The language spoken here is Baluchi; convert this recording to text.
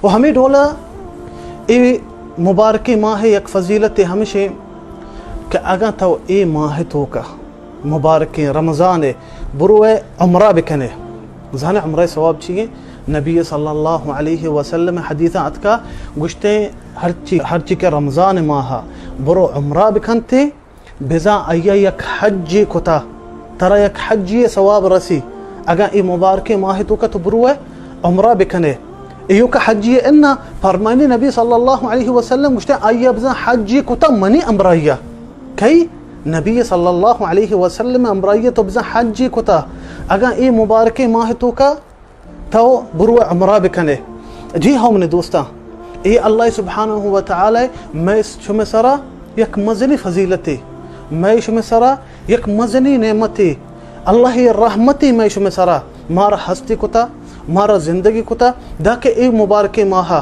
و ہمے ڈولا اے مبارکیں ماہ یک فضیلت ہمشیں کہ اگاں تو اے ماہ توکا مبارکیں رمضان بروئے عمرہ بکنے، زانے عمرہ ثواب چیئے؟ نبی صلی اللہ علیہ وسلم حدیث اتکا، گشتے، ہرچی ہرچی کہ رمضان ماہ برو عمرہ بکنتے، بزاں آئی ء یک حجے کتا، ترا یک حجے ء ثواب رسی۔ اگاں اے مبارکیں ماہ توکا تو بروئے عمرہ بکنے، ایوک حجے انا۔ فرمانی نبی صلی اللہ علیہ وسلم گوشتے، آئی ء بزاں حجے کتا منی امرائی ء۔ کئی؟ نبی صلی اللہ علیہ وسلم امرائی ء تو بزاں حجے کتا۔ اگاں اے مبارکیں ماہ توکا تو برو عمرہ بکنے۔ جی ہاں منی دوستاں، اے اللہ سبحانہ و تعالی مئے شمے سرا یک مزنی فضیلتے، مئے شمے سرا یک مزنی نعمتے۔ اللہ رحمتے مئے شمے سرا، مارا ہستی کتا، مارا زندگی کتا، داکہ اے مبارکیں ماہا